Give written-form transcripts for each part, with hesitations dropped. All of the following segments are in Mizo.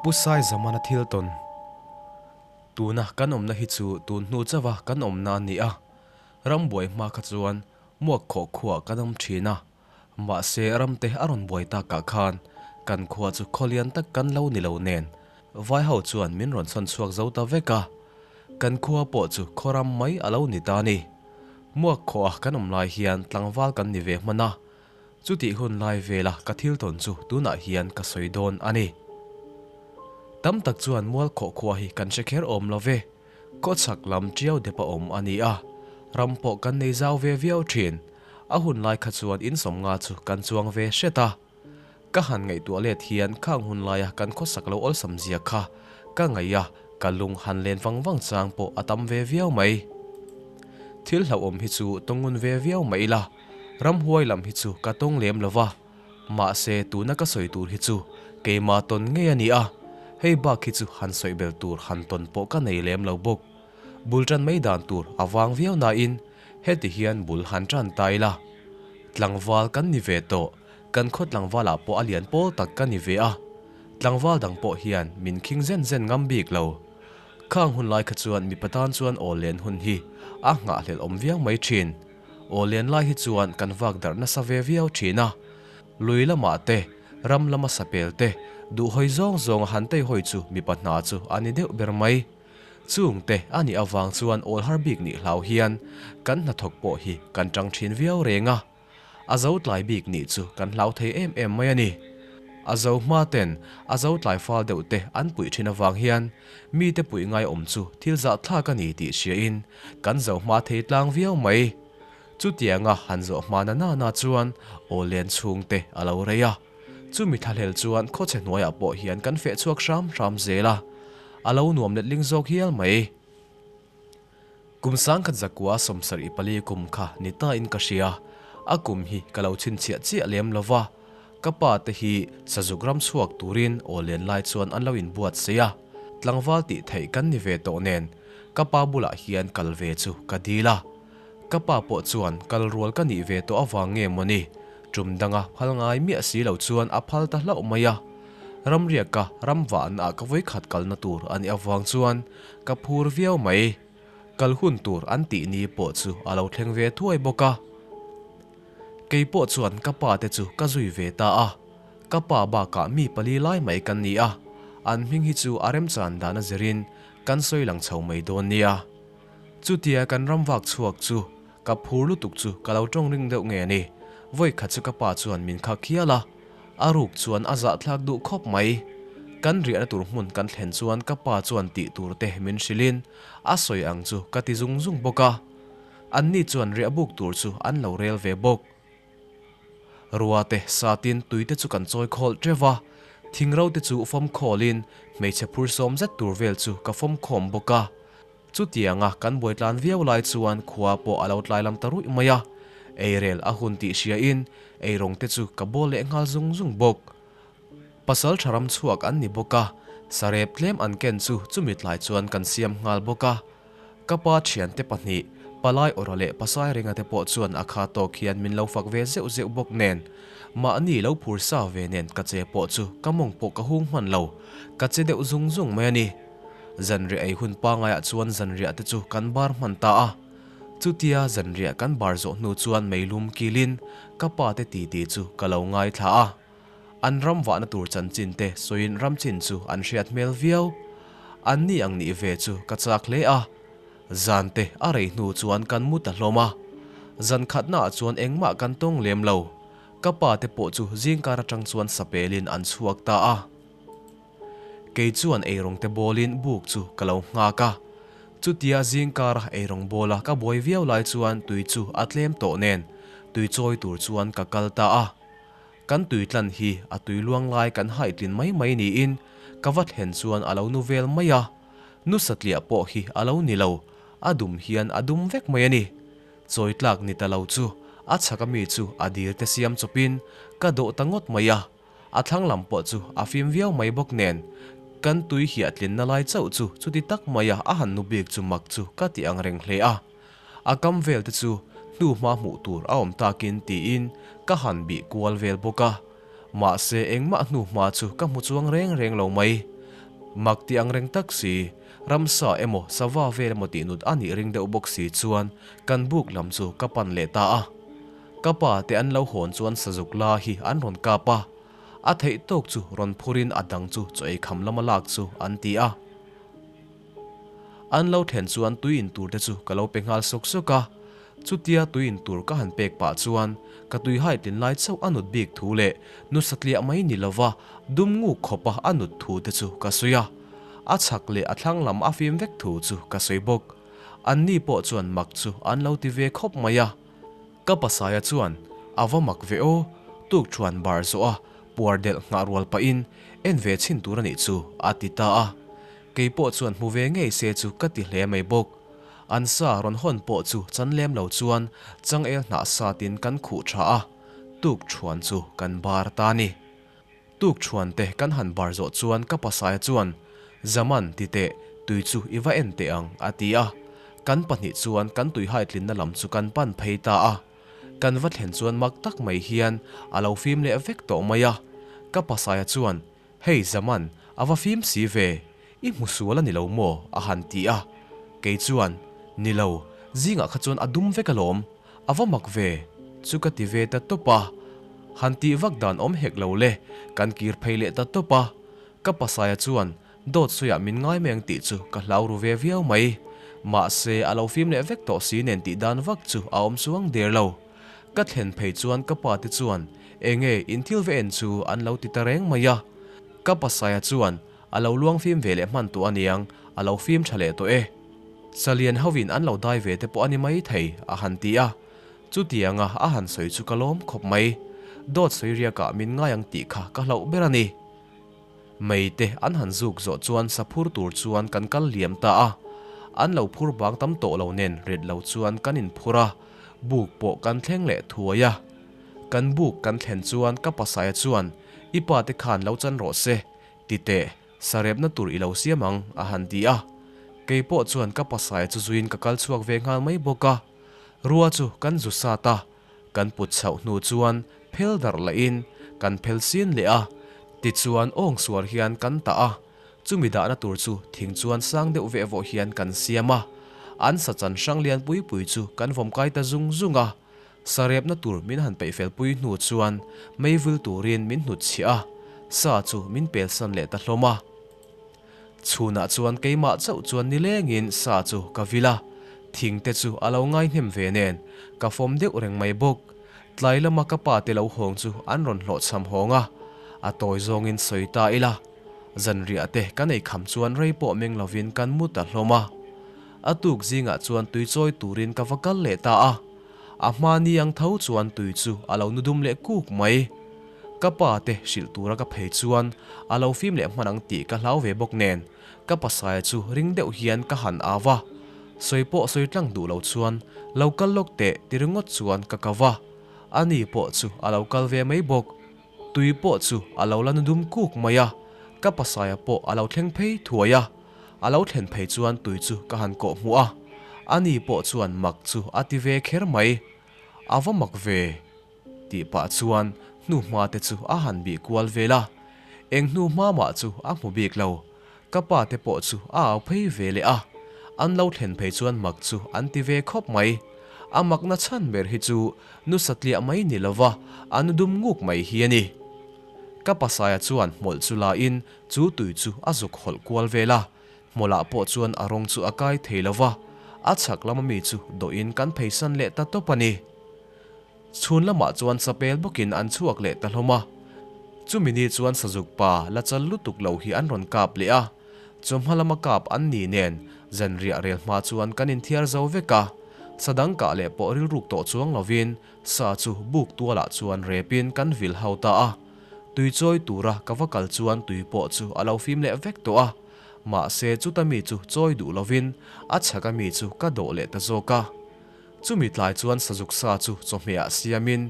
Pu Saizamana thil tawn. Tuna kan awmna hi chu tun hnu chauha kan awmna a ni a, rambuai hma kha chuan muak khawh khuaah kan awm thin a, mahse ramte a rawn buai takah khan kan khua chu khaw lian tak kan lo ni lo nen vai ho chuan min rawn sawn chhuak zo ta vek a, kan khua pawh chu khaw ram mai a lo ni ta a ni. Muak khawha kan awm lai hian tlangval kan ni ve hman a, Chutih hun lai vela ka thil tawn chu tunah hian ka sawi dawn a ni. Tam tak chuan Mualkhawh khua hi kan hre kher awm lo ve. Khawchhak lam tiau dep a awm a ni a, ram pawh kan nei zau ve viau thin. A hun lai kha chuan insawmnga chu kan chuang ve hret a. Ka han ngaihtuah let hian khang hun laia kan khawsak lo awlsam zia kha ka ngaih a, ka lung han len vang vang chang pawh a tam ve viau mai. Thil hlauhawm hi chu tawngun ve viau mah ila, Ramhuai lam hi chu ka tawng lem lo va, mahse tuna ka sawi tur hi chu keimah tawn ngei a ni a, hei bak hi chu han sawi bel tur han tawn pawh ka nei lem lo bawk. Bul tan mai dan tur a vang viau nain heti hian bul han tan ta ila. Tlangval kan ni ve tawh, kan khaw tlangvalah pawh a lian pawl tak ka ni ve a, tlangval dang pawh hian min khing zen zen ngam bik lo. Khang hun lai kha chuan mipa tan chuan aw len hun hi a nghahhlelh awm viau mai thin. Aw len lai hi chuan kan vak darh nasa ve viau thin a, lui lamah te, ram lama sapel te, duh hawi zawng zawnga han tei hawi chu mipa hna chu a ni deuh ber mai. Chung te a nih avang chuan awl har bik nih hlau hian kan hnathawk pawh hi kan tang thin viau reng a. A zo tlai bik nih chu kan hlau thei em em mai a ni. A zo hma ten a zo tlai fal deuh te an puih thin avang hian mite puih ngai awm chu thil zahthlak a ni tih hriain kan zo hma thei tlang viau mai. Chutianga han zawh hma na na na chuan aw len chhung te a lo rei a. Chumi thlahlel chuan khawchhe hnuaiah pawh hian kan feh chhuak hram hram zel a. A lo nuam letling zawk hial mai. Kum sangkhat zakua 74 kum kha ni ta in ka hria. A kum hi ka lo chhinchhiah chiah lem lo va, ka pa te hi sazuk ram chhuak turin aw len lai chuan an lo inbuatsaih a, tlangval tih theih kan ni ve tawh nen ka pa bulah hian kal ve chu ka dil a. Ka pa pawh chuan kal rual ka nih ve tawh avang nge mawni tum danga phal ngai miah si lo chuan a phal ta hlauh mai a. Ramriaka ramvahna ah ka vawikhat kalna tur a nih avang chuan Ka phur viau mai. Kal hun tur an tih ni pawh chu a lo thleng ve thuai bawk a. Kei pawh chuan ka pa te chu ka zui ve ta a. Ka pa bakah mi pali lai mai kan ni a, an hming hi chu a remchan dan a zirin kan sawi lang chho mai dawn nia. Chutia kan ram vak chhuak chu ka phur lutuk chu ka lo tawng ring deuh nge a ni. Vawi khat chu ka pa chuan min khak hial a. A ruk chuan a zahthlak duh khawp mai. Kan riahna tur hmun kan thlen chuan ka pa chuan tih tur te min hrilhin a sawi ang chu ka ti zung zung bawk a. Anni chuan riah buk tur chu an lo rel ve bawk. Rua te satin tui te chu kan chawi khawl teuh va, thingro te chu fawm khawlin hmeichhe phur sawm zet tur vel chu ka fawm khawm bawk a. Chutianga kan buaitlan viau lai chuan khua pawh a lo tlai lam ta ruih mai a, eirel a hun tih hriain eirawng te chu ka bawl leh nghal zung zung bawk. Pasal tha ram chhuak an ni bawk a, sarep tlem an ken chu chumi tlai chuan kan siam nghal bawk a. Ka pa thiante pahnih, Palai Awra leh Pasai Ringa te pawh chuan a kha tawk hian min lo fak ve zeuh zeuh bawk nen, mahni lo phur sa ve nen ka che pawh chu ka mawng pawh ka hung hman lo, ka che deuh zung zung mai a ni. Zanriah ei hun pangaiah chuan zanriah te chu kan bar hman ta a. Chutia zanriah kan bar zawh hnu chuan meilum kilin ka pa te titi chu ka lo ngaithla a. An ram vahna tur chanchin te sawiin ram chin chu an hriat hmel viau. An ni ang nih ve chu ka chak hle a. Zan te a rei hnu chuan kan mu ta hlawm a. Zan khatnaah chuan engmah kan tawng lem lo. Ka pa te pawh chu zingkar atang chuan sapelin an chhuak ta a. Kei chuan eirawng te bawlin buk chu ka lo nghak a. Chutia zingkara eirawng bawla ka buai viau lai chuan tui chu a tlem tawh nen tui chawi tur chuan ka kal ta a. Kan tui tlan hi a tui luang lai kan haitlin mai mai niin ka va thlen chuan a lo nu vel mai a. Nu satliah pawh hi a lo ni lo, a dum hian a dum vek mai a ni. Chawi tlak ni ta lo chu a chhak ami chu a dil te siam chawpin ka dawh ta ngawt mai a. A thlang lam pawh chu a fim viau mai bawk nen, kan tui hiah tlinna lai chauh chu chuti tak maia a han nu bik chu mak chu ka ti ang reng hle a. A kam vel te chu hnu hma hmuh tur a awm takin tiin ka han bih kual vel bawk a. Mahse engmah hnu hma chu ka hmu chuang reng reng lo mai. Mak ti ang reng tak si, ramsa emaw sava vel emaw tih nut a nih ring deuh bawk si chuan kan buk lam chu ka pan leh ta a. Ka pa te an lo hawn chuan sazuk la hi an rawn kap a, a theih tawk chu rawn phurin a dang chu chaw ei kham lama lak chu an ti a. An lo thlen chuan tui in tur te chu ka lo pe nghal sawk sawk a, chutia tui in tur ka han pek pah chuan ka tui hai tlin lai chauh a nut bik thu leh nu satliah mai ni lova dum nguk khawpa a nut thu te chu ka sawi a, a chhak leh a thlang lam a fim vek thu chu ka sawi bawk. An ni pawh chuan mak chu an lo ti ve khawp mai a. Ka pasaia chuan a va mak ve aw, tuk thuan bar zawh a puar delh nghah rual pahin en ve chhin tur a nih chu a ti ta a. Kei pawh chuan hmu ve ngei se chu ka ti hle mai bawk. An sa rawn hawn pawh chu chan lem lo chuan changel hnah satin kan khuh tha a, tuk thuan chu kan bar ta a ni. Tuk thuan te kan han bar zawh chuan ka pasaia chuan, Zaman, ti teh, tui chu i va en teh ang, a ti a. Kan pahnih chuan kan tui haitlinna lam chu kan pan phei ta a. Kan va thlen chuan mak tak mai hian a lo fim leh vek tawh mai a. Ka pasaia chuan, Hei Zaman, a va fim si ve, i hmu sual a ni lo maw? a han ti a. Kei chuan, Ni lo, zingah kha chuan a dum vek alawm, a va mak ve, chu ka ti ve ta tawp a. Han tih vak dan awm hek lo le, kan kir phei leh ta tawp a. Ka pasaia chuan dawt sawiah min ngai mai ang tih chu ka hlau ru ve viau mai. Mahse, a lo fim leh vek tawh si nen tih dan vak chu a awm chuang der lo. Ka thlen phei chuan ka pa te chuan enge in thil ve en chu an lo ti ta reng mai a. Ka pasaia chuan a lo luang fim ve leh hman tawh aniang, a lo fim tha leh tawh e. Salian hovin an lo dai ve te pawh a ni mai thei, a han ti a. Chutianga a han sawi chu ka lawm khawp mai. Dawt sawi riakah min ngai ang tih kha ka hlauh ber a ni. Mei te an han zuk zawh chuan sa phur tur chuan kan kal liam ta a. An lo phur bang tam tawh lo nen rit lo chuan kan inphur a, buk pawh kan thleng leh thuai a. Kan buk kan thlen chuan ka pasaia chuan, I pa te khan lo chan rawh se, ti teh, sarepna tur i lo siam ang, a han ti a. Kei pawh chuan ka pasaia chu zuiin ka kal chhuak ve nghal mai bawk a. Rua chu kan zu sat a, Kan put chhoh hnu chuan phel darh lahin kan phel sin leh a, tichuan awng suar hian kan tah a, chumi dahna tur chu thing chuan sang deuh veh vawh hian kan siam a, an sa chan hrang lian pui pui chu kan vawm kai ta zung zung a, sa repna tur min han peih fel pui hnu chuan meivil turin min hnutchhiah a, sa chu min pelsan leh ta hlawm a. Chhunah chuan keimah chauh chuan nilengin sa chu ka vil a, thing te chu a lo ngai hnem ve nen ka fawm deuh reng mai bawk. Tlai lama ka pa te lo hawng chu an rawn hlawhchham hawng a, a tawi zawngin sawi ta ila. Zanriah te kan ei kham chuan rei pawh meng lovin kan mu ta hlawm a. A tuk zingah chuan tui chawi turin ka va kal leh ta a, a hma ni ang tho chuan tui chu a lo nu dum leh kuk mai. Ka pa te hrilh tura ka phei chuan a lo fim leh hman ang tih ka hlau ve bawk nen ka pasaia chu ring deuh hian ka han au a, sawi pawh sawi tlang duh lo chuan lo kal lawk teh ti ringawt chuan ka kau a, ani pawh chu a lo kal ve mai bawk. Tui pawh chu a lo la nu dum kuk mai a, ka pasaia pawh a lo thleng phei thuai a, a lo thlen phei chuan tui chu ka han kawh hmuh a, ani pawh chuan mak chu a ti ve kher mai, a va mak ve. Tih pah chuan hnuhma te chu a han bih kual vel a, eng hnuhma mah chu a hmu bik lo. Ka pa te pawh chu a au phei ve leh a, an lo thlen phei chuan mak chu an ti ve khawp mai. A makna chhan ber hi chu nu satliah mai ni lova a nu dum nguk mai hi a ni. Ka pasaia chuan hmawlh chu la in chu tui chu a zuk hawlh kual vel a, hmawlhah pawh chuan a rawng chu a kai thei lova, a chhak lama mi chu dawhin kan pheisan leh ta tawp a ni. Chhun lamah chuan chapel bawkin an chhuak leh ta hlawm a. Chumi ni chuan sazuk pa la chal lutuk lo hi an rawn kap leh a. Chawhma lama kap an ni nen zanriah rel hma chuan kan inthiar zo vek a. Sa dang kah leh pawh rilruk tawh chuang lovin sa chu buk tualah chuan repin kan vil ho ta a. Tui chawi tura ka va kal chuan tui pawh chu a lo fim leh vek tawh a. Mahse chuta mi chu chawi duh lovin a chhaka mi chu ka dawh leh ta zawk a. Chumi tlai chuan sazuk sa chu chawhmehah siamin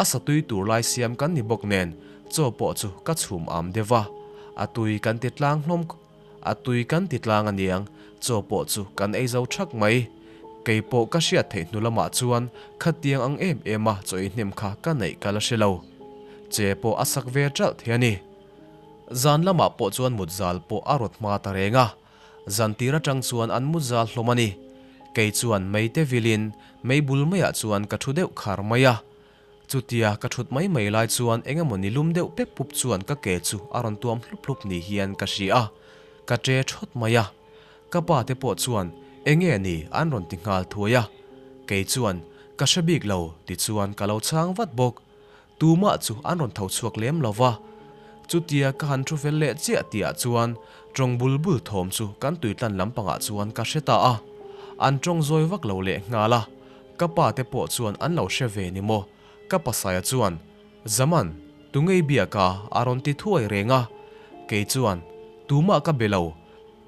a satui tur lai siam kan ni bawk nen chaw pawh chu ka chhum am deuh va, a tui kan ti tlang hlawm a tui kan ti tlang aniang chaw pawh chu kan ei zo thak mai. Kei pawh ka hriat theih hnu lamah chuan khatiang ang em em a chaw ei hnem kha ka neih ka la hre lo. Che pawh a sak ve ṭalh thei a ni. Zan lamah pawh chuan mut zal pawh a rawt hma ta reng a, zan tir atang chuan an mu zal hlawm a ni. Kei chuan mei te vilin mei bul maiah chuan ka thu deuh khar mai a. Chutia ka thut mai mai lai chuan eng emaw ni lum deuh pep pup chuan ka ke chu a rawn tuam hlup hlup ni hian ka hria a, ka ṭe ṭhawt mai a. Ka pa te pawh chuan eng nge ni an rawn ti nghal thuai a, kei chuan ka hre bik lo ti chuan ka lo chhang vat bawk. Tumah chu an rawn tho chhuak lem lo va, chutia ka han thu fel leh chiah tihah chuan tawng bul bul thawm chu kan tuitlan lampangah chuan ka hre ta a, an tawng zawi vak lo leh nghal a, ka pa te pawh chuan an lo hre ve ni maw? Ka pasaia chuan, Zaman, tu ngei biak a? a rawn ti thuai reng a, kei chuan, Tumah ka be lo,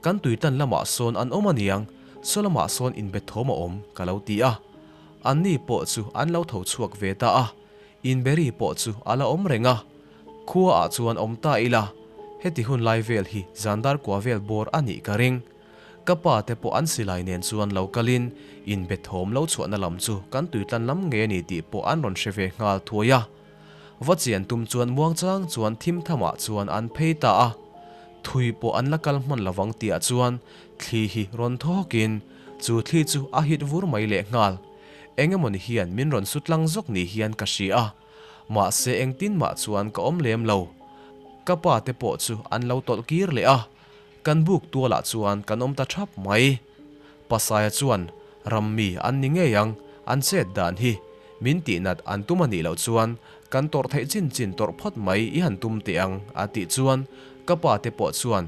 kan tuitlan lamah sawn an awm aniang, saw lamah sawn inbe thawm a awm, ka lo ti a. Anni pawh chu an lo tho chhuak ve ta a, inberi pawh chu a la awm reng a. Khua ah chuan awm ta ila, heti hun lai vel hi zan dar kua vel bawr a nih ka ring. Ka pa te pawh an silai nen chuan lo kalin inbe thawm lo chhuahna lam chu kan tuitlan lam ngei a ni tih pawh an rawn hre ve nghal thuai a. Va chian tum chuan muangchang chuan thim thamah chuan an phei ta a. Thui pawh an la kal hman lovang tihah chuan thli hi rawn thaw hawkin chu thli chu a hit vur mai leh nghal. Eng emawni hian min rawn su tlang zawk ni hian ka hria a. Mahse engtin mah chuan ka awm lem lo. Ka pa te pawh chu an lo tawlh kir leh a. Kan buk tualah chuan kan awm ta thap mai. Pasaia chuan ram mi an ni ngei ang, an chet dan hi. Min tihnat an tum a nih loh chuan kan tawrh theih chin chin tawrh phawt mai i han tum teh ang a tih chuan ka pa te pawh chuan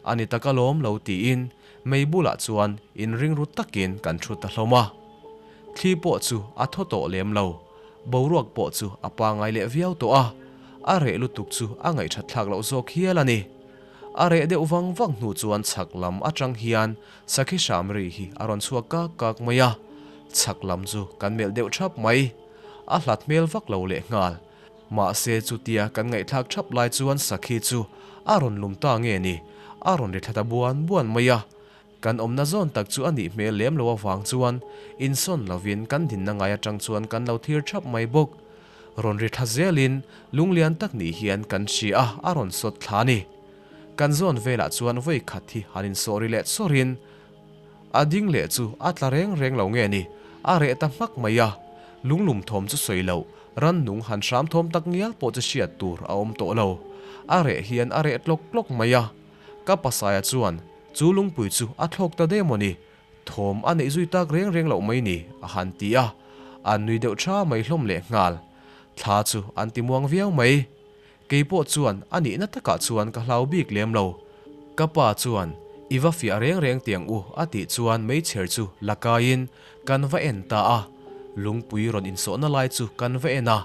a ni tak alawm lo tiin mei bulah chuan inring ru takin kan thu ta hlawm a. Thli pawh chu a thaw tawh lem lo, boruak pawh chu a pangai leh viau tawh a, a reh lutuk chu a ngaihthat thlak loh zawk hial a ni. A reh deuh vang vang hnu chuan chhak lam atang hian Sakhi hram ri hi a rawn chhuak kak kak mai a, chhak lam chu kan melh deuh thap mai. A hlat hmel vak lo leh nghal. Mahse chutia kan ngaihthlak thap lai chuan Sakhi chu a rawn lum ta nge ni, a rawn ri thla ta buan buan mai a. Kan awmna zawn tak chu a nih hmel lem lo avang chuan insawn lovin kan dinna ngai atang chuan kan lo thlir thap mai bawk. Rawn ri thla zelin lunglian tak ni hian kan hria a, a rawn sawt thla a ni. Kan zawn velah chuan vawi khat hi han insawh ri leh chawrin a ding leh chu a tla reng reng lo nge ni, a reh ta hmak mai a. Lunglum thawm chu sawi loh, rannung han hram thawm tak ngial pawh chu hriat tur a awm tawh lo. A reh hian a reh tlawk tlawk mai a. Ka pasaia chuan chu lungpui chu a thlawk ta daih maw ni, thawm a neih zui tak reng reng loh mai ni, a han ti a. An nui deuh tha mai hlawm leh nghal. Thla chu an ti muang viau mai. Kei pawh chuan a nihna takah chuan ka hlau bik lem lo. Ka pa chuan, I va fiah reng reng tiang u a tih chuan meichher chu la kaiin kan va en ta a. Lungpui rawn insawhna lai chu kan va en a,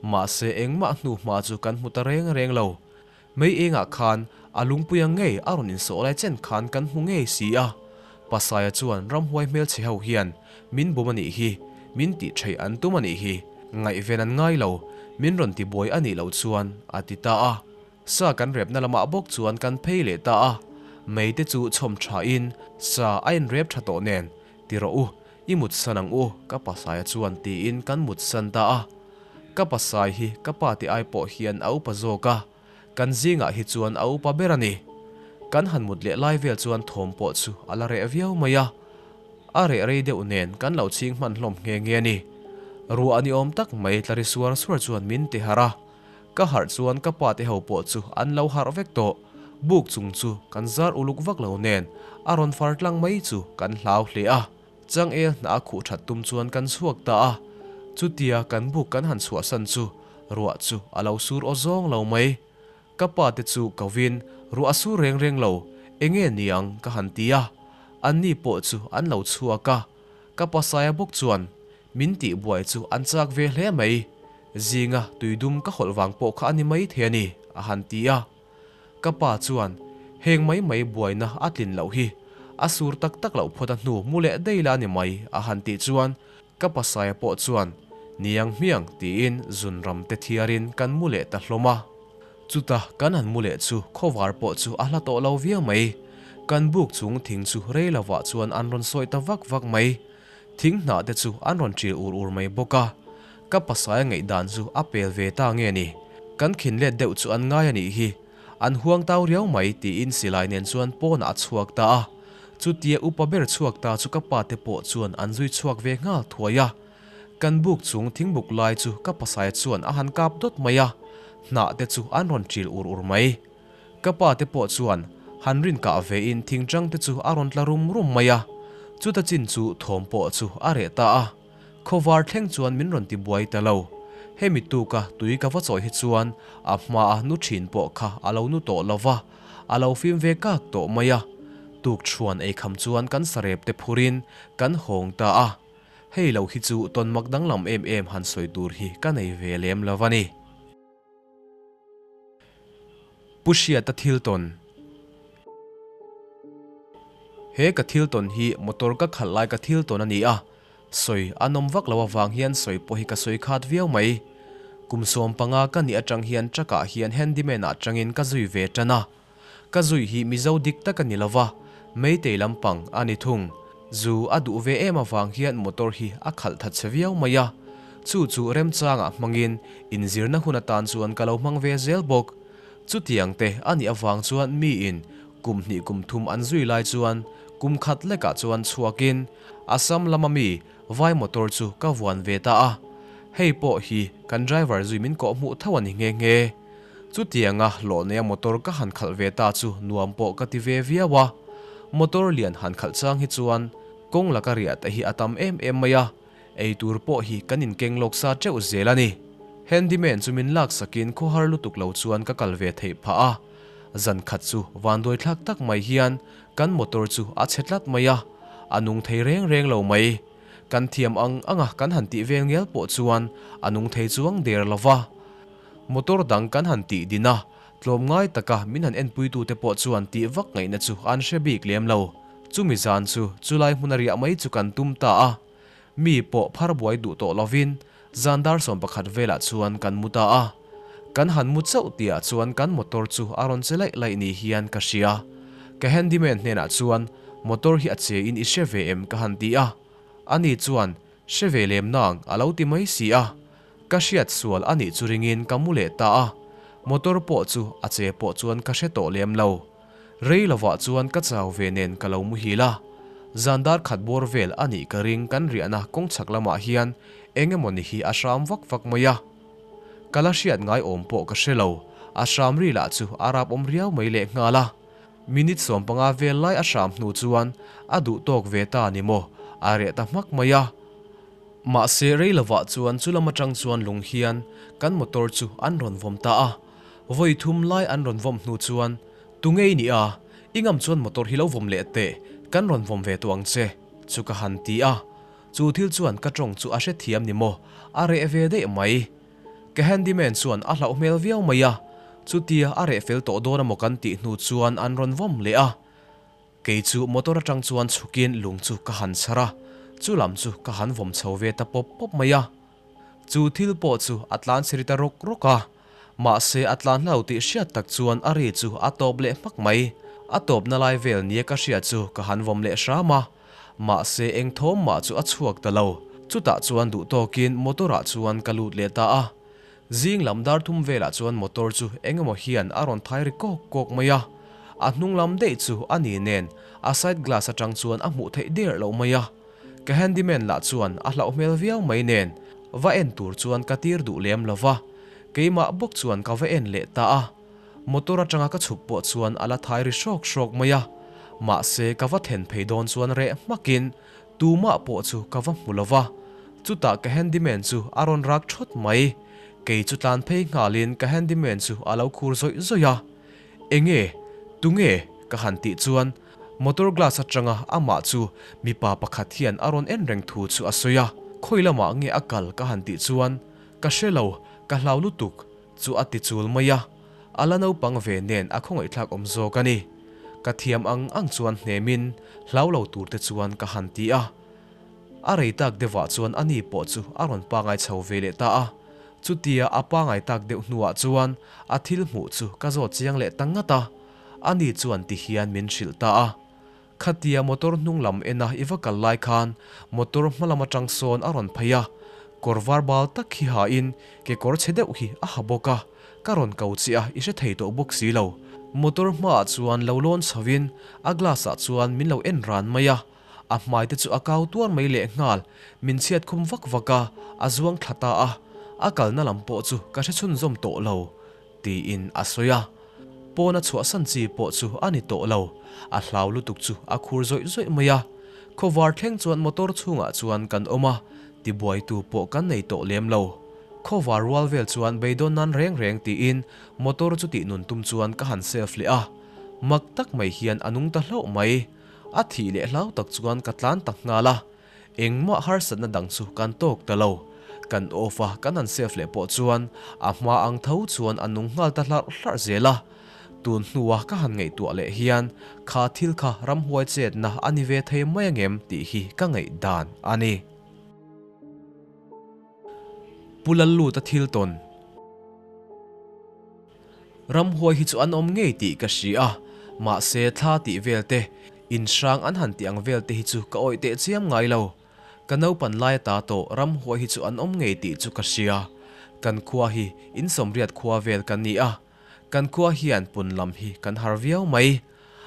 mahse engmah hnu hma chu kan hmu ta reng reng lo. Mei engah khan a lungpuia ngei a rawn insawh lai chen khan kan hmu ngei si a. Pasaia chuan ramhuai hmelchhe ho hian min bum a nih hi, min tih theih an tum a nih hi, ngaihven an ngai lo, min rawn ti buai a nih loh chuan, a ti ta a. Sa kan repna lamah bawk chuan kan phei leh ta a, mei te chu chhawm thain sa a inrep tha tawh nen, ti rawh u, i mutsan ang u, ka Pasaia chuan tiin kan mutsan ta a. Ka Pasai hi ka pa te ai pawh hian a upa zawk a, Kan zingah hi chuan a upa ber a ni. Kan han mut leh lai vel chuan thawm pawh chu a la reh viau mai a. A reh rei deuh nen kan lo chhing hman hlawm nghe nghe a ni. Ruah ni awm tak mai tla ri suar suar chuan min ti harh a. Ka harh chuan ka pa te ho pawh chu an lo harh vek tawh. Buk chung chu kan zar uluk vak lo nen a rawn far tlang mai chu kan hlau hle a. Changel hna a khuh that tum chuan kan chhuak ta a, chutia kan buk kan han chhuahsan chu ruah chu a lo sur aw zawng lo mai. Ka pa te chu ko vin ruah a sur reng reng lo, enge niang ka han ti a, anni pawh chu an lo chhuak a, ka pasaia bawk chuan min tih buai chu an chak ve hle mai, zinga tuidum ka hawlh vang pawh kha a ni maithei a ni a han ti a. Ka pa chuan, Heng mai mai buaina a tlin loh hi, a sur tak tak loh phawt a hnu mu leh daih la ni mai, a han tih chuan ka pasaia pawh chuan, Niang hmiang, tiin zunram te thiarin kan mu leh ta hlawm a. Chuta kan han mu leh chu khawvar pawh chu a hla tawh lo viau mai. Kan buk chung thing chu rei lovah chuan an rawn sawi ta vak vak mai. Thing hnah te chu an rawn ṭil ur ur mai bawk a, ka pasaia ngaihdan chu a pel ve ta nge ni? Kan khin let deuh chu an ngai a nih hi. An huangtau riau mai tiin silai nen chuan pawnah a chhuak ta a. Chutia upa ber chhuak ta chu ka pa te pawh chuan an zui chhuak ve nghal thuai a. Kan buk chung thingbuk lai chu ka pasaia chuan a han kap dawt mai a, hnah te chu an rawn ṭil ur ur mai. Ka pa te pawh chuan han rin kah ve in thingṭang te chu a rawn tla rum rum mai a, chuta chin chu thawm pawh chu a reh ta a. Khawvar thleng chuan min rawn ti buai ta lo. Hemi tuka tui ka va chawi hi chuan a hmaa nu ṭhin pawh kha a lo nu tawh lo va, a lo fim ve kak tawh mai a. Tukṭhuan eikham chuan kan sarep te phurin kan hawng ta a. Hei lo hi chu tawn mak danglam em em han sawi tur hi ka nei ve lem lo a ni. Pu Hriata thil tawn. He ka thil tawn hi motor ka khalh lai ka thil tawn a ni a, sawi a nawm vak lo avang hian sawi pawh hi ka sawi khat viau mai. Kum 15 ka nih atang hian truck ah hian handyman ah tangin ka zui ve tan a. Ka zui hi Mizo dik tak a ni lova, Meitei lampang a ni thung. Zu a duh ve em avang hian motor hi a khalh that che viau mai a. Chu chu remchangah hmangin inzirna hun atan chuan ka lo hmang ve zel bawk. Chutiang te a nih avang chuan miin kum hnih kum thum an zui lai chuan kum khat lekah chuan chhuakin Assam lama mi vai motor chu ka vuan ve ta a. Hei pawh hi kan driver zui min kawhhmuh tho a ni nghe nghe. Chutianga hlawh neia motor ka han khalh ve ta chu nuam pawh ka ti ve viau a. Motor lian han khalh chang hi chuan kawng laka riah te hi a tam em em mai a, ei tur pawh hi kan inkeng lawk sa teuh zel a ni. Handyman chu min laksakin khawhar lutuk lo chuan ka kal ve theih phah a. Zan khat chu vanduai thlak tak mai hian kan motor chu a chhe tlat mai a, a nung thei reng reng lo mai. Kan thiam ang anga kan han tih vel ngial pawh chuan a nung thei chuang der lo va. Motor dang kan han tih din a, tlawmngai taka min han enpuitute pawh chuan tih vak ngaihna chu an hre bik lem lo. Chumi zan chu chulai hmuna riah mai chu kan tum ta a. Mi pawh phar buai duh tawh lovin zan dar 11 velah chuan kan mu ta a. Kan han mu chauh tihah chuan kan motor chu a rawn che laih laih ni hian ka hria. Ka handyman hnenah chuan motor hi a che in i hre ve em ka han ti a. Ani chuan hre ve lem nang a lo ti mai si a. Ka hriat sual a nih chu ringin ka mu leh ta a, motor pawh chu a che pawh chuan ka hre tawh lem lo. Rei lovah chuan ka chau ve nen ka lo muhil a, zan dar khat bawr vel a nih ka ring kan riahna kawng chhak lamah hian eng emaw ni hi a hram vak vak mai a. Ka la hriat ngai awm pawh ka hre lo, a hram ri lah chu a rap awm riau mai leh nghal a. Minute 15 vel lai a hram hnu chuan a duh tawk ve ta ni maw, a reh ta hmak mai a. Mahse rei lovah chuan chu lam atang chuan lung hian kan motor chu an rawn vawm ta a. Vawi thum lai an rawn vawm hnu chuan, Tu ngei i nih a? I ngam chuan motor hi lo vawm leh teh, kan rawn vawm ve tawh ang che, chu ka han ti a. Chu thil chuan ka tawng chu a hrethiam ni maw, a reh ve daih mai. Ka handyman chuan a hlauh hmel viau mai a, chutia a reh fel tawh dawn amaw kan tih hnu chuan an rawn vawm leh a. Kei chu motor atang chuan chhukin lung chu ka han chhar a, chu lam chu ka han vawm chho ve ta pawp pawp mai a. Chu thil pawh chu a tlan chhe ri ta rawk rawk a, mahse a tlan hla lo tih hriat tak chuan a ri chu a tawp leh hmak mai. A tawpna lai vel nia ka hriat chu ka han vawm leh hram a, mahse eng thawm mah chu a chhuak ta lo. Chutah chuan duh tawkin motor ah chuan ka lut leh ta a. Zing lam dar thum velah chuan motor chu eng emaw hian a rawn thai ri kawk kawk mai a, a hnung lam daih chu a ni nen a side glass atang chuan a hmuh theih der loh mai a. Ka handyman lah chuan a hlauh hmel viau mai nen va en tur chuan ka tir duh lem lo va, keimah bawk chuan ka va en leh ta a. Motor atanga ka chhuk pawh chuan a la thai ri hrawk hrawk mai a, mahse ka va thlen phei dawn chuan reh hmakin Tumah pawh chu ka va hmu lo va, chutah ka handyman chu a rawn rak thawt mai. Kei chu tlan phei nghalin ka handyman chu a lo khur zawih zawih a. Enge? Tunge? ka han tih chuan motor glass atanga amah chu mipa pakhat hian a rawn en reng thu chu a sawi a. Khawi lamah nge a kal ka han tih chuan ka hre lo, ka hlau lutuk chu a ti chul mai a. A la naupang ve nen a khawngaihthlak awm zawk a ni. Ka thiam ang ang chuan hnemin hlau lo tur te chuan ka han ti a. A rei tak deuhah chuan a ni pawh chu a rawn pangai chho ve leh ta a. Chutia a pangai tak deuh hnuah chuan a thil hmuh chu ka zawt chiang leh ta ngat a. A ni chuan ti hian min hrilh ta a. Khatia motor hnung lam ena i va kal lai khan motor hma lam atang sawn a rawn phei a, kawr var bal tak hi hain kekawr chhe deuh hi a ha bawk a, ka rawn ko che a i hre thei tawh bawk si lo. Motor hmaah chuan lo lawn chhoin a glass ah chuan min lo en ran mai a, a hmai te chu a kau tuar mai lehnghal, min chhiat khum vak vak a, a zuang thla ta a, a kalna lam pawh chu ka hre chhunzawm tawh lo, tiin a sawi a. Pawna chhuahsan chi pawh chu a ni tawh lo, a hlau lutuk chu a khur zawih zawih mai a. Khawvar thleng chuan motor chhungah chuan kan awm a, tibuaitu pawh kan nei tawh lem lo. Khawvar rual vel chuan beidawn nan reng reng tiin motor chu tih nun tum chuan ka han self leh a, mak tak mai hian a nung ta hlauh mai. A thih leh hlau tak chuan ka tlan tak nghal a, engmah harsatna dang chu kan tawk ta lo. Kan off a kan han self leh pawh chuan a hma ang tho chuan a nung nghal ta hlarh hlarh zel a. Tun hnua ka han ngaihtuah leh hian kha thil kha ramhuai chetna a ni ve thei mai angem tih hi ka ngaihdan a ni. Pu Lalluta thil tawn. Ramhuai hi chu an awm ngei tih ka hria a, mahse thla tih vel te, in hrang an han tih ang vel te hi chu ka awih teh chiam ngai lo. Ka naupan lai ata tawh ramhuai hi chu an awm ngei tih chu ka hria. Kan khua hi in sawmriat khua vel kan ni a, kan khua hian pun lam hi kan har viau mai.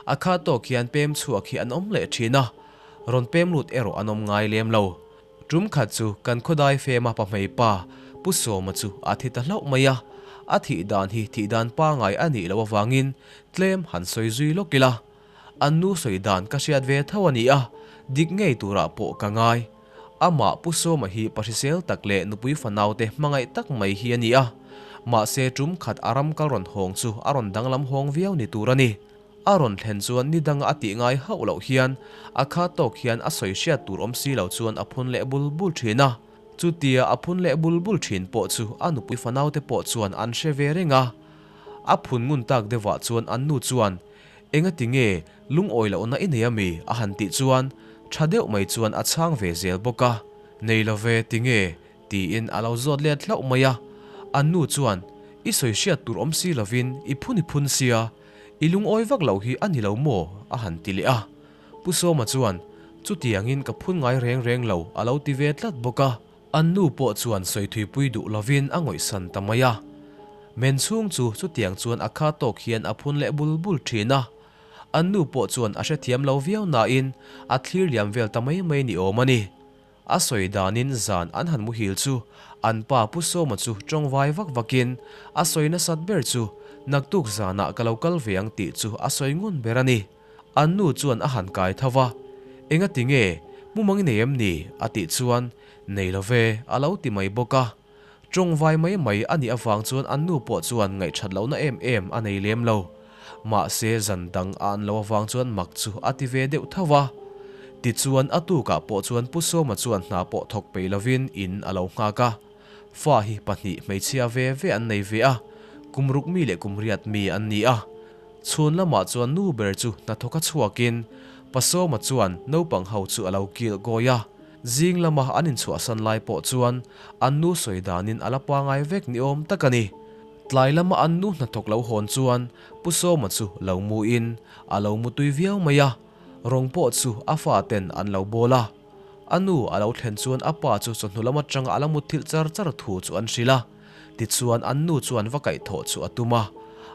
A kha tawk hian pem chhuak hi an awm leh thin a, rawn pem lut erawh an awm ngai lem lo. Tum khat chu kan khawdai fema pahmei pa Pu Sawma chu a thi ta hlauh mai a, a thih dan hi thih dan pangai a nih loh avangin tlem han sawi zui lawk ila. An nu sawi dan ka hriat ve tho a ni a, dik ngei turah pawh ka ngai. Amah Pu Sawma hi pahrisel tak leh nupui fanaute hmangaih tak mai hi a ni a, mahse tum khat a ram kal rawn hawng chu a rawn danglam hawng viau ni tur a ni. A rawn thlen chuan ni danga a tih ngai hauh loh hian a kha tawk hian a sawi hriat tur awm si lo chuan a phun leh bul bul thin a. Chutia a phun leh bul bul thin pawh chu a nupui fanaute pawh chuan an hre ve reng a. A phun ngun tak deuhah chuan an nu chuan, Engati nge lungawi lohna i nei a mi? a han tih chuan tha deuh mai chuan a chhang ve zel bawk a. Nei lo ve, tinge? Tiin a lo zawt let hlauh mai a. An nu chuan, I sawi hriat tur awm si lovin i phun i phun sia, I lungawi vak loh hi a ni lo maw? a han ti leh a. Pu Sawma chuan, Chutiangin ka phun ngai reng reng lo a lo ti ve tlat bawk a. An nu pawh chuan sawi thuipui duh lovin a ngawihsan ta mai a. Men chhung chu chutiang chuan a kha tawk hian a phun leh bul bul thin a. An nu pawh chuan a hrethiam lo viau nain a thlir liam vel ta mai mai ni awm a ni. A sawi danin zan an han muhil chu an pa Pu Sawma chu tawngvai vak vakin a sawi nasat ber chu naktuk zanah ka lo kal ve ang tih chu a sawi ngun ber a ni. An nu chuan a han kai tho va, Engati nge, mumang i nei em ni? a tih chuan, Nei lo ve, a lo ti mai bawk a. Tawngvai mai mai a nih avang chuan an nu pawh chuan ngaihṭhat lohna em em a nei lem lo. Mahse zan dang a an lo avang chuan mak chu a ti ve deuh tho a. Tichuan a tukah pawh chuan Pu Sawma chuan hna pawh thawk peih lovin in a lo nghak a. Fa hi pahnih hmeichhia ve ve an nei ve a, kum ruk mi leh kum riat mi an ni a. Chhun lamah chuan nu ber chu hnathawk a chhuakin Pa Sawma chuan naupang ho chu a lo kilh gawi a. Zing lama an inchhuahsan lai pawh chuan an nu sawi danin a la pangai vek ni awm tak a ni. Tlai lama an nu hnathawk lo hawn chuan Pu Sawma chu lo muin a lo mu tui viau mai a, rawng pawh chu a fa ten an lo bawl a. A nu a lo thlen chuan a pa chu chawhnu lam atanga a la mutthilh char char thu chu an hrilh a. Tichuan an nu chuan va kaihthawh chu a tum a,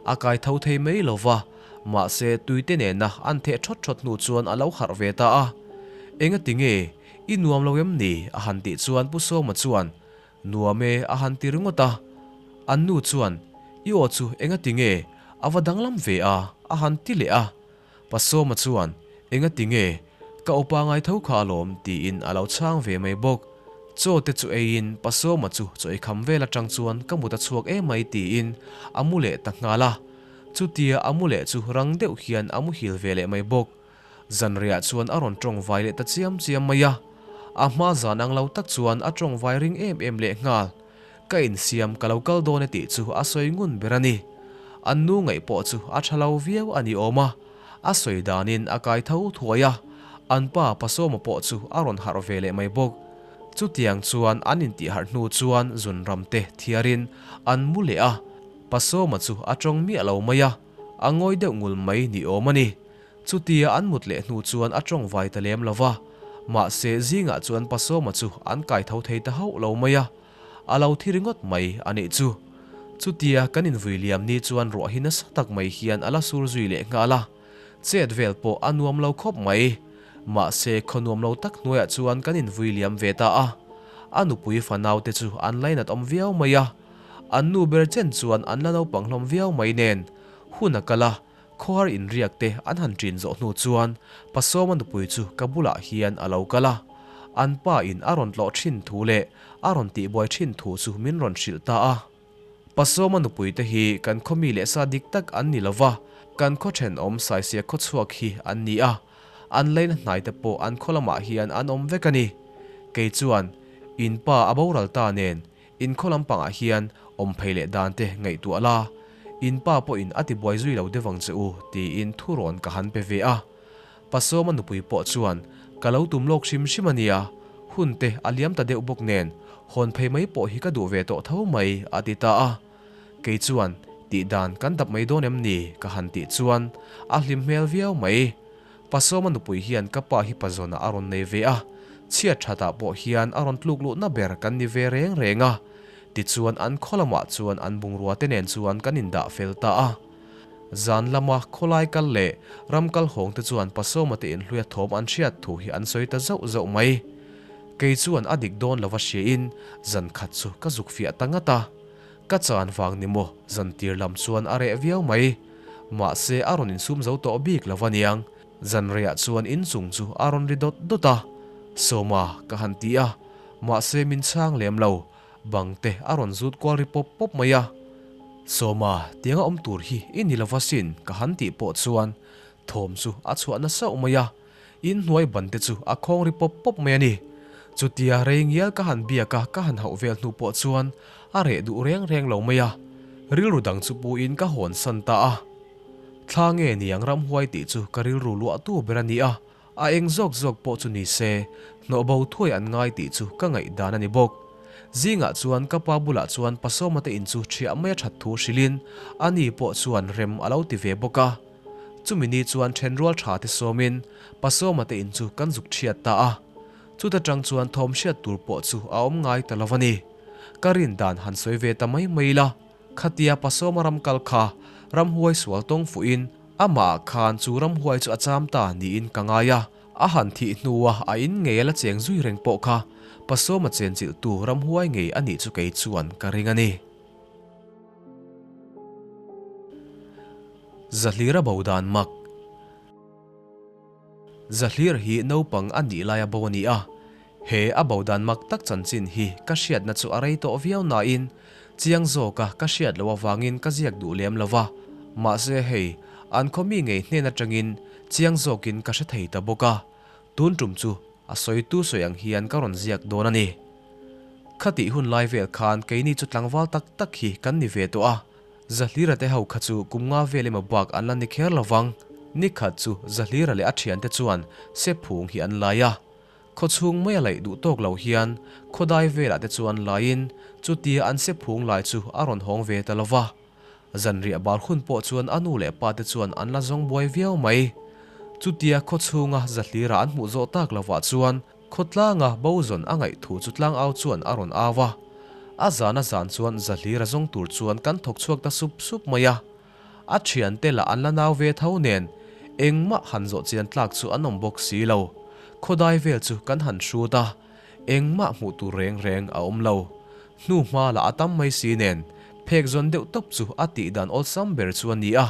a kaitho thei mai lo va, mahse tuite nena an theh thawt thawt hnu chuan a lo harh ve ta a. Engati nge, i nuam lo em ni? a han tih chuan Pu Sawma chuan, Nuam e a han ti ringawt a. An nu chuan, I aw chu engati nge, a va danglam ve a? a han ti leh a. Pa Sawma chuan, Engati nge, ka upa ngai tho kha alawm, tiin a lo chhang ve mai bawk. Chaw te chu eiin Pa Sawma chu chaw ei kham vel atang chuan ka mut a chhuak emai tiin a mu leh ta nghal a. Chutia a mu leh chu rang deuh hian a muhil ve leh mai bawk. Zanriah chuan a rawn tawng vai leh ta chiam chiam mai a. A hma zan ang lo tak chuan a tawng vai ring em em leh nghal. Ka insiam ka lo kal dawn e tih chu a sawi ngun ber a ni. An nu ngaih pawh chu a tha lo viau a ni awm a. A sawi danin a kai tho thuai a, an pa Pasawma pawh chu a rawn harh ve leh mai bawk. Chutiang chuan an intihharh hnu chuan zunram te thiarin an mu leh a, Pasawma chu a tawng miah lo mai a, a ngawi deuh ngul mai ni awm a ni. Chutia an mut leh hnu chuan a tawng vai ta lem lo va, mahse zingah chuan Pasawma chu an kai tho thei ta hauh lo mai a, a lo thi ringawt mai a nih chu. Chutia kan invui liam ni chuan ruah hi nasa tak mai hian a la sur zui leh nghal a, chet vel pawh a nuam lo khawp mai. Mahse khaw nuam lo tak hnuaiah chuan kan invui liam ve ta a, a nupui fanau te chu an lainat awm viau mai a, an nu ber chen chuan an la naupang hlawm viau mai nen hun a kal a, Khawhar inriak te an han ṭin zawh hnu chuan Pasawma nupui chu ka bulah hian a lo kal a, an pa in a rawn tlawh ṭhin thu leh a rawn tihbuai ṭhin thu chu min rawn hrilh ta a. Pasawma nupui te hi kan khaw mi leh sa dik tak an ni lo va, kan khaw ṭhenawm Saisia khawchhuak hi an ni a, an leina hnai te pawh an khaw lamah hian an awm vek a ni. Kei chuan, In pa a boral ta nen In khaw lampangah hian awm phei leh dan te ngaihtuah la, in pa pawhin a tibuai zui lo deuh ang che u tiin thurawn ka han pe ve a. Pasawma nupui pawh chuan ka lo tum lawk hrim hrim a nia, hun te a liam ta deuh bawk nen hawn phei mai pawh hi ka duh ve tawh tho mai a ti ta a. Kei chuan tih dan kan dap mai dawn em ni ka han tih chuan a hlim hmel viau mai. Pasawma nupui hian ka pa hi pazawnah a rawn nei ve a, chhiat thatah pawh hian a rawn tluk luhna ber kan ni ve reng reng a. Tichuan an khaw lamah chuan an bungrua te nen chuan kan indah fel ta a. Zan lama khawlai kal leh ram kal hawng te chuan Pasawma te inhluia thawm an hriat thu hi an sawi ta zauh zauh mai. Kei chuan a dik dawn lova hriain zan khat chu ka zuk fiah ta ngat a. Ka chan vang ni maw zan tir lam chuan a reh viau mai. Mahse a rawn insum zo tawh bik lo aniang. Zan reiah chuan inchung chu a rawn ri dawt dawt a. Sawma ka han ti a, mahse min chhang lem lo. Bang te a rawn zut kual ri pawp pawp mai a. Sawma tianga awm tur hi i ni lova sin ka han tih pawh chuan thawm chu a chhuah na sauh mai a. Inhnuai ban te chu a khawng ri pawp pawp mai a ni. Chutia rei ngial ka han biak a, ka han hauh vel hnu pawh chuan a reh duh reng reng lo mai a. Rilru dang chu puin ka hawn san ta a. Thla nge niang ramhuai tih chu ka rilru luahtu ber a ni a, a eng zawk zawk pawh chu ni se, hnawh bo thuai an ngai tih chu ka ngaihdan a ni bawk. Zingah chuan ka pa bulah chuan Pasawma te in chu ṭhiah mai a ṭhat thu hrilhin ani pawh chuan rem a lo ti ve bawk a. Chumi ni chuan ṭhenrual ṭha te sawmin Pasawma te in chu kan zuk ṭhiat ta a. Chuta ṭang chuan thawm hriat tur pawh chu a awm ngai ta lo a ni. Ka rin dan han sawi ve ta mai mai ila, khatia Pasawma ram kal kha ramhuai sual tawng fuhin amah ah khan chu ramhuai chu a cham ta niin ka ngai a. A han thih hnua a in ngei a la cheng zui reng pawh kha Pasawma chenchilhtu ramhuai ngei a nih chu kei chuan ka ring a ni. Zahlira bo dan mak. Zahlir hi naupang a nih laia bo a ni a, he a bo dan mak tak chanchin hi ka hriatna chu a rei tawh viau nain chiang zawka ka hriat loh avangin ka ziak duh lem lo va, mahse hei an khaw mi ngei hnen atangin chiang zawkin ka hre thei ta bawk a, tun tum chu a sawitu sawi ang hian ka rawn ziak dawn a ni. Khatih hun lai vel khan keini chu tlangval tak tak hi kan ni ve tawh a, Zahlira te ho kha chu kum nga vel emaw bak an la ni kher lo vang. Ni khat chu Zahlira leh a thiante chuan Sephung hi an lai a. Khaw chhung mai a laih duh tawk lo hian khawdai velah te chuan laiin chutia an Sephung lai chu a rawn hawng ve ta lo va. Zanriah bar hun pawh chuan a nu leh pa te chuan an la zawng buai viau mai. Chutia khaw chhunga Zahlira an hmuh zawh tak lovah chuan Khawtlanga bo zawn a ngaih thu chu tlangau chuan a rawn au a. A zan a zan chuan Zahlira zawng tur chuan kan thawk chhuak ta sup sup mai a. A thiante lah an la nau ve tho nen engmah han zawh chian tlak chu an awm bawk si lo. Khawdai vel chu kan han hrut a, engmah hmuh tur reng reng a awm lo. Hnu hma lah a tam mai si nen phek zawn deuh tawp chu a tih dan awlsam ber chu a ni a.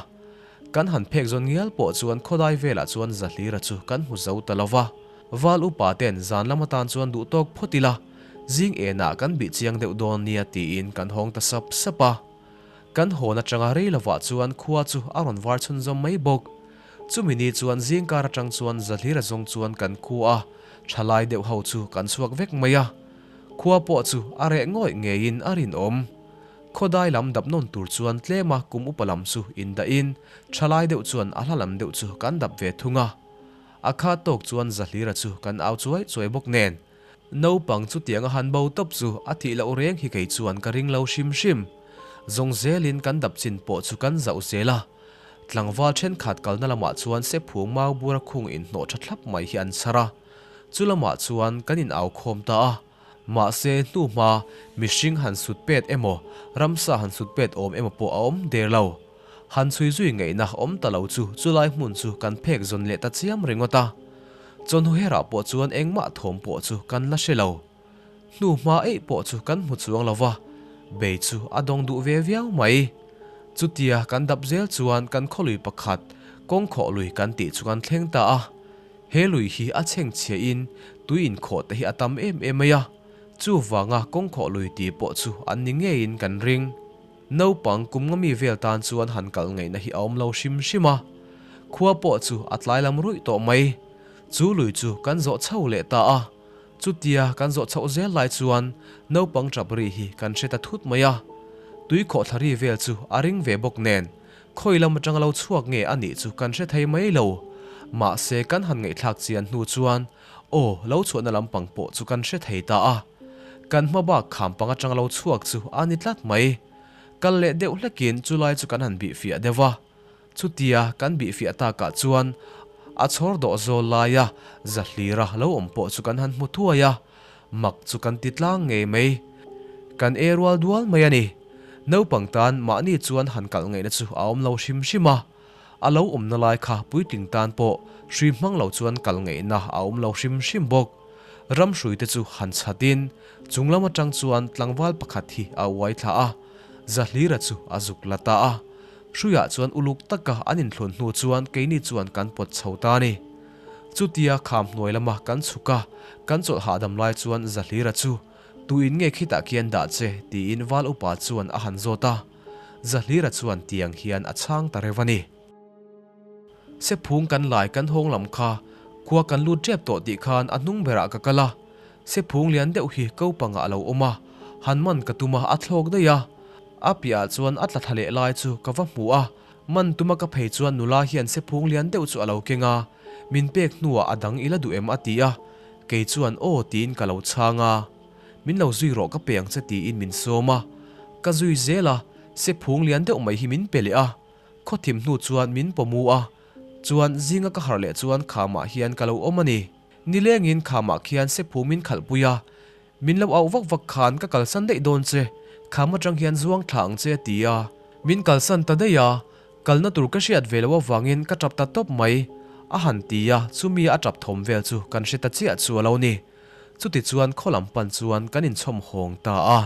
Kan han phek zawn ngial pawh chuan khawdai velah chuan Zahlira chu kan hmu zo ta lo va. Val upa ten zan lam atan chuan duh tawk phawt ila, zing enah kan bih chiang deuh dawn nia tiin kan hawng ta sap sap a. Kan hawn atanga rei lovah chuan khua chu a rawn var chhunzawm mai bawk. Chumi ni chuan zingkar atang chuan Zahlira zawng chuan kan khua a, thalai deuh ho chu kan chhuak vek mai a. Khua pawh chu a reh ngawih ngeiin a rinawm. Khawdai lam dap nawn tur chuan tlema kum upa lam chu indahin thalai deuh chuan a hla lam deuh chu kan dap ve thung a. A kha tawk chuan Zahlira chu kan au chuai chuai bawk nen. Naupang chutiang a han bo tawp chu a thih loh reng hi kei chuan ka ring lo hrim hrim. Zawng zelin kan dap chin pawh chu kan zauh zel a. Tlangval thenkhat kalna lamah chuan Sephung mau bura khung inhnawh tha thlap mai hi an chhar a. Chu lamah chuan kan in au khawm ta a. Mahse, hnuhma mihring han sut pet emaw, ramsa han sut pet awm emaw pawh a awm der lo. Han chhui zui ngaihna awm ta lo chu chulai hmun chu kan phek zawn leh ta chiam ringawt a. Chawhnu herah pawh chuan engmah thawm pawh chu kan la hre lo. Hnuhma eih pawh chu kan hmu chuang lo va, bei chu a dawng duh ve viau mai. Chutia kan dap zel chuan kan khaw lui pakhat, kawngkhawh lui kan tih chu kan thleng ta a. He lui hi a chhengchhia in tui inkhawh te hi a tam em em mai a, chuvanga kawngkhawh lui tih pawh chu an ni ngeiin kan ring. Naupang kum nga mi vel tan chuan han kal ngaihna hi a awm lo hrim hrim a, khua pawh chu a tlai lam ruih tawh mai. Chu lui chu kan zawh chho leh ta a, chutia kan zawh chhoh zel lai chuan naupang tap ri hi kan hre ta thut mai a. Tui khawhthla ri vel chu a ring ve bawk nen, khawi lam atanga lo chhuak nge a nih chu kan hre thei mai lo. Mahse kan han ngaihthlak chian hnu chuan aw lo chhuahna lampang pawh chu kan hre thei ta a. Kan hma bak kham pang atanga lo chhuak chu a ni tlat mai. Kal leh deuh hlekin chulai chu kan han bih fiah deuh a. Chutia kan bih fiah takah chuan a chhawr dawh zawl laia Zahlira lo awm pawh chu kan han hmu thuai a, mak chu kan ti tlang ngei mai. Kan e rual dual mai a ni. Naupang tan mahni chuan han kalh ngaihna chu a awm lo hrim hrim a. A lo awmna lai kha puitling tan pawh hrui hmang lo chuan kal ngaihna a awm lo hrim hrim bawk. Ram hruite chu han chhatin chung lam atang chuan tlangval pakhat hi a uai thla a, Zahlira chu a zuk la ta a. Hruiah chuan uluk taka an inthlun hnu chuan keini chuan kan pawt chho ta a ni. Chutia kham hnuai lama kan chhuk a, kan chawlh hahdam lai chuan Zahlira chu, Tuin nge khitah khian dah che? tiin val upa chuan a han zawt a. Zahlira chuan tiang hian a chhang ta reuh a ni. Sephung kan lai kan hawng lam kha khua kan lut tep tawh tih khan a hnung berah ka kal a, Sephung lian deuh hi ko pangah a lo awm a, han man ka tum a, a thlawk daih a. A piahah chuan a tla thla leh lai chu ka va hmu a, man tuma ka phei chuan nula hian Sephung lian deuh chu a lo keng a, min pek hnuah a dang i la duh em a ti a, kei chuan aw tiin ka lo chhang a. Min lo zui rawh ka pe ang che tiin min sawm a, ka zui zel a, Sephung lian deuh mai hi min pe leh a. Khaw thim hnu chuan min pawmu a, chuan zinga ka harh leh chuan khamah hian ka lo awm a ni. Nilengin khamah khian sephu min khalhpui a, min lo auh vak vak khan ka kalsan daih dawn che, kham atang hian zuang thla ang che a ti a. Min kalsan ta daih a, kalna tur ka hriat ve loh avangin ka tap ta tawp mai, a han ti a, chumi a tap thawm vel chu kan hre ta chiah chu a lo ni. Chutichuan khaw lam pan chuan kan inchhawm hawng ta a.